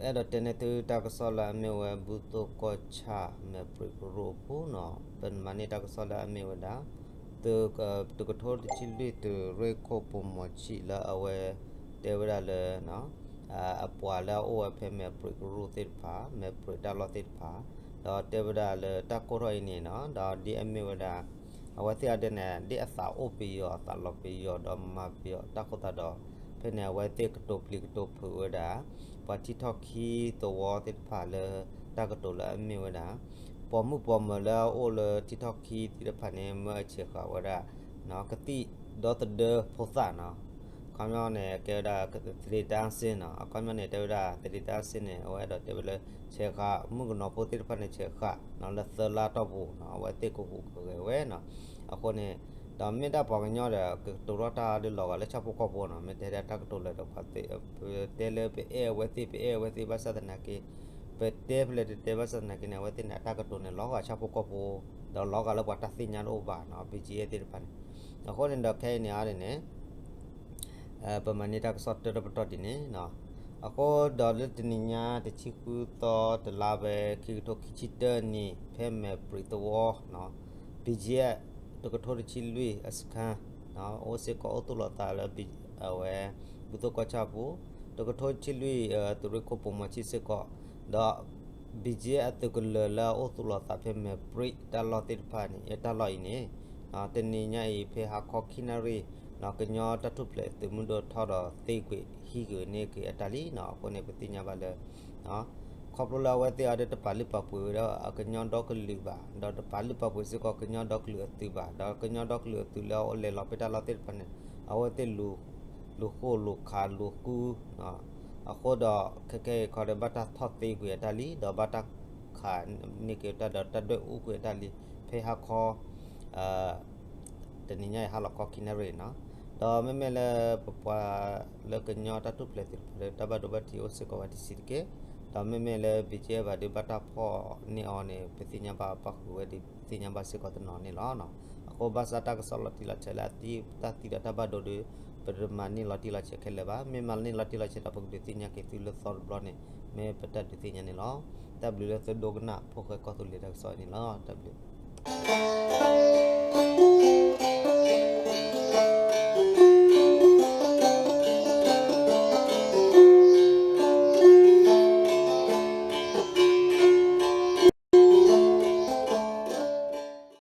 အဲၣ်ဒိးတဲန့ၢ်သုတၢ်ကစီၣ်လၢအမ့ၢ်ဝဲ ဘူၣ်သိၣ်ကီၢ်ဆၣ် မဲာ်ပြံးကရူၢ်အပူၤနီၤ, ပမၤန့ၢ်တၢ်ကစီၣ်လၢအမ့ၢ်ဝဲဒၣ် သုး တကထိတဆံလွံၢ် သုးရ့ၣ်ခိၣ်ပိာ်မီၤဆံးလၢအဝဲ တဲဝဲဒၣ်လၢ အပှၤလၢအအိၣ်ဝဲဖဲမဲာ်ပြံးကရူၢ်သ့ၣ်တဖၣ် မဲာ်ပြံးတၢ်လီၢ်သ့ၣ်တဖၣ်, ဒီးတဲဝဲဒၣ်လၢတၢ်ကိၢ်ထီၣ်အံၤန့ၣ်နီၤ ဒီးဒ်အမ့ၢ်ဝဲဒၣ် အဝဲသ့ၣ်အဒဲန့ၣ် ဒ်အသးအိၣ်ပယီၤ အသးလီၤပယီၤ ဒီးမၤပယီၤတၢ်ဃိသတးဒီး ဖဲန့ၣ် အဝဲသ့ၣ်ကတိၤပျံၤကတိၤဖုးဝဲဒၣ် ပှၤထံထီၣ်ခံသဝီသ့ၣ်တဖၣ်လၢ တၢ်ကတိၤလၢအမ့ၢ်ဝဲဒၣ် ပိာ်မုၣ်ပိာ်မၢၤလၢအအိၣ်လၢထံထီၣ်ခံသ့ၣ်တဖၣ်န့ၣ် မၢအဆဲးဃာ်ဝဲဒၣ် ကသံၣ်ဒီသဒၢဖိသၣ်နီၤ, အခီပညီန့ၣ် ကဲဝဲဒၣ် သဒ့တၢ်အါစ့နီၤ, အခီပညီန့ၣ် တဲဝဲဒၣ် သဒ့တၢ်အါစ့န့ၣ် အဝဲအဲၣ်ဒိးတဲဝဲလၢ ဆဲးဃာ်မုၣ်ကနီၤဖိသ့ၣ်တဖၣ်န့ၣ် ဆဲးဃာ်နီၤ လၢသၢလါတီၢ်ပူၤနီၤ အဝဲသ့ၣ်ကဟူးကဂဲၤဝဲနီၤ, အဃိန့ၣ် ဒီးမ့ၢ်ဒၣ်ပှၤကညီဒီး ကတိၤထီၣ်တၢ်ဒုးလီၤဂာ်လၢဆၣ်ဖိကီၢ်ဖိနီၤ, မ့ၢ်တဲဒၣ်တၢ်ကတိၤလၢဒီးပှၤသ့ၣ် ပတဲလၢပအဲၣ်အဝဲသ့ၣ် ပအဲၣ်အဝဲသ့ၣ်ဘၣ်ဆၣ်သနာ်က့ ပတဲဖဲလဲၣ်တတဲဘၣ်ဆၣ်သနာ်က့န့ၣ် အဝဲသ့ၣ်န့ၣ် အတၢ်ကတိၤန့ၣ် လီၤဂာ်ဆၣ်ဖိကီၢ်ဖိ ဒီးလီၤဂာ်လၢပှၤတၢ်သ့ၣ်ညါတအိၣ်ဘၣ်နီၤ ပီၣ်ကၠံအဲၣ်သ့ၣ်တဖၣ်န့ၣ်, အဃိန့ၣ်ဒီးခဲအံၤန့ၣ်အီၤဒ်န့ၣ် ပမၤန့ၢ်တၢ်ကစီၣ်တၢတပတီၢ်ဒ်န့ၣ်နီၤ, အဃိဒီးလၢတနံၤညါ တဆံဃုသီ တလါဝဲ ခံကထိခံဆံတၢနံၣ် ဖဲမဲာ်ပြံးသဝီ ဘီကၠံ တကထိတဆံလွံၢ်အစခန်း အိၣ်စ့ၢ်ကီးအိၣ်သူၣ်လီၤသးလၢ အဝဲ ဘူၣ်သိၣ်ကီၢ်ဆၣ်ပူၤ, တကထိတဆံလွံၢ် သုးရ့ၣ်ခိၣ်ပိာ်မီၤဆံးစ့ၢ်ကီး, ဒီး ဘီကၠံ အသုးကလၢၤလၢအအိၣ်သူၣ်လီၤသးဖဲမဲာ်ပြံးတၢ်လီၢ်သ့ၣ်တဖၣ်န့ၣ် တၢ်လီၢ်အံၤန့ၣ် တနံၤညါအံၤ ဖဲဟါခီခံနၣ်ရံၣ် ကညီတၢ်ထူၣ်ဖျဲးသုးမုၢ်ဒိၣ်ထီၣ်ဒီးသ့ကွံာ်ဟံးက့ၤန့ၢ်က့ၤအတၢ်လံနီၤ, အဃိန့ၣ် ပသ့ၣ်ညါဘၣ်လၢ ခီဖျိလၢအဝဲသ့ၣ်အီၤဒီးတပာ်လုၢ်ပာ်ပှ့ၤဝဲဒၣ်အကညီဒီကလုာ်ဘၣ်, ဒီးတပာ်လုၢ်ပာ်ပှ့ၤစ့ၢ်ကီးကညီဒီကလုာ်အသုးဘၣ်, ဒီးကညီဒီကလုာ်အသုးလၢအလဲၤလီၤဖဲတၢ်လီၢ်သ့ၣ်တဖၣ်န့ၣ် အဝဲသ့ၣ် လူၤဃိၣ်လူၤခးလူၤဃု အဃိဒီး ခဲခဲအံၤခီဒီး ဘၣ်တၢ်ထီၣ်သ့ကွံာ်အတၢ်လံ, ဒီးဘၣ်တၢ်ခးန့ၢ်က့ၤတၢ်ဒီးတၢ်ဒွဲၣ်အူကွံာ်အတၢ်လံ, ဖဲဟါခီ တနံၤညါအံၤဟါလီၤခီခံနၣ်ရံၣ်နီၤ, ဒီးမ့မ့ၢ်လၢပပှၤလၢကညီတၢ်ထူၣ်ဖျဲးသ့ၣ်တဖၣ်ဒီး တၢ်ဘၣ်ဒိဘၣ်ထံးအိၣ်စ့ၢ်ကီးဝဲတဆံးတက့ၢ်, ဒီးမ့မ့ၢ်လၢ ဘီကၠံ ဘၣ်ဒုးဘၣ်တၢ်ဖီၣ်န့ၢ်အီၤန့ၣ် ပသ့ၣ်ညါဘၣ်ပၣ်ဃုာ်ဝဲဒ်သ့ၣ်ညါဘၣ်စ့ၢ်ကီးတနီၤန့ၣ်လီၤ. အဃိဘၣ်ဆၣ်တၢ်ကစီၣ်လီၤတံၢ်လီၤဆဲးလၢအသံတၢ်သံဒီးတၢ်ဘၣ်ဒိဒီး ပတမၤန့ၢ်လီၤတံၢ်လီၤဆဲးခဲလၢာ်ဘၣ်, မ့ၢ်မၤန့ၢ်လီၤတံၢ်လီၤဆဲးဒီး ပကဒုးသ့ၣ်ညါက့ၤသုလၢသီတဘျီန့ၣ် မ့ၢ်ပတၢ်ဒုးသ့ၣ်ညါန့ၣ်လီၤ. တၢ်ဘျုးလၢသုဒိကနၣ်ဖိၣ်ဃဲကီၢ်သူလ့ၤတၢ်ကစီၣ်အံၤန့ၣ်လီၤ. တၢ်ဘျုး